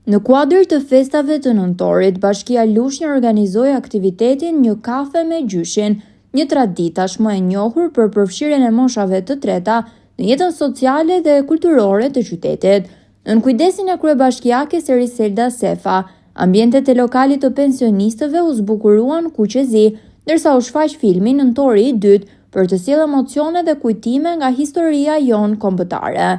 Në kuadër të festave të nëntorit, Bashkia Lushnjë organizoi aktivitetin Një kafe me gjyshin, një traditë tashmë e njohur për përfshirjen e moshave të treta në jetën sociale dhe kulturore të qytetit. Nën kujdesin e kryebashkiakes Eriselda Sefa, ambientet e lokalit të pensionistëve u zbukuruan kuqezi, ndërsa u shfaq filmi Nëntori i dytë për të sjellë emocione dhe kujtime nga historia jonë kombëtare.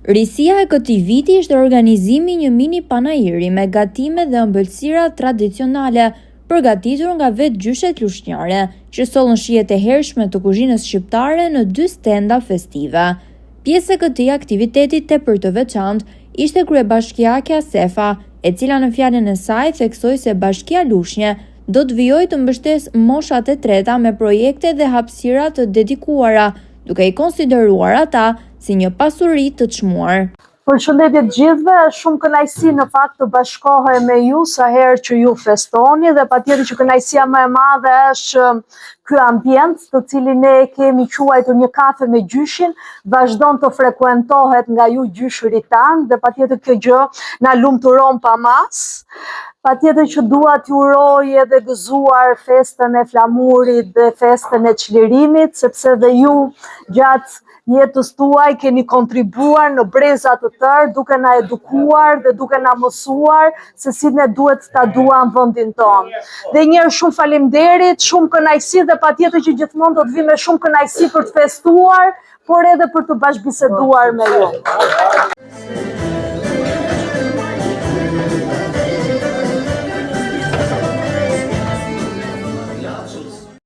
Risia e këtij viti ishte organizimi i një mini panairi me gatime dhe ëmbëlsira tradicionale, përgatitur nga vetë gjyshet lushnjare, që sollën shijet e hershme të kuzhinës shqiptare në dy stenda festive. Pjesë e këtij aktiviteti tepër të veçantë ishte kryebashkiakja Sefa, e cila në fjalën e saj theksoi se Bashkia Lushnje do të vijojë të mbështesë moshat e treta me projekte dhe hapësira të dedikuara duke i konsideruar ata si një pasuri të çmuar. Përshëndetje të gjithëve, është shumë kënaqësi në fakt të bashkohem me ju sa herë që ju festoni dhe patjetër që kënaqësia më e madhe është që ky ambient, të cilin ne e kemi quajtur një kafe me gjyshin, vazhdon të frekuentohet nga ju gjyshërit tanë dhe patjetër kjo gjë na lumturon pa masë. Patjetër që dua t'ju uroj edhe gëzuar festën e flamurit dhe festën e çlirimit, sepse dhe ju gjatë jetës tuaj keni kontribuar në breza të tërë duke na edukuar dhe duke na mësuar se si ne duhet ta duam vendin tonë. Dhe një herë shumë faleminderit, shumë kënaqësi dhe patjetër që gjithmonë do të vij me shumë kënaqësi për të festuar, por edhe për të bashkëbiseduar me ju.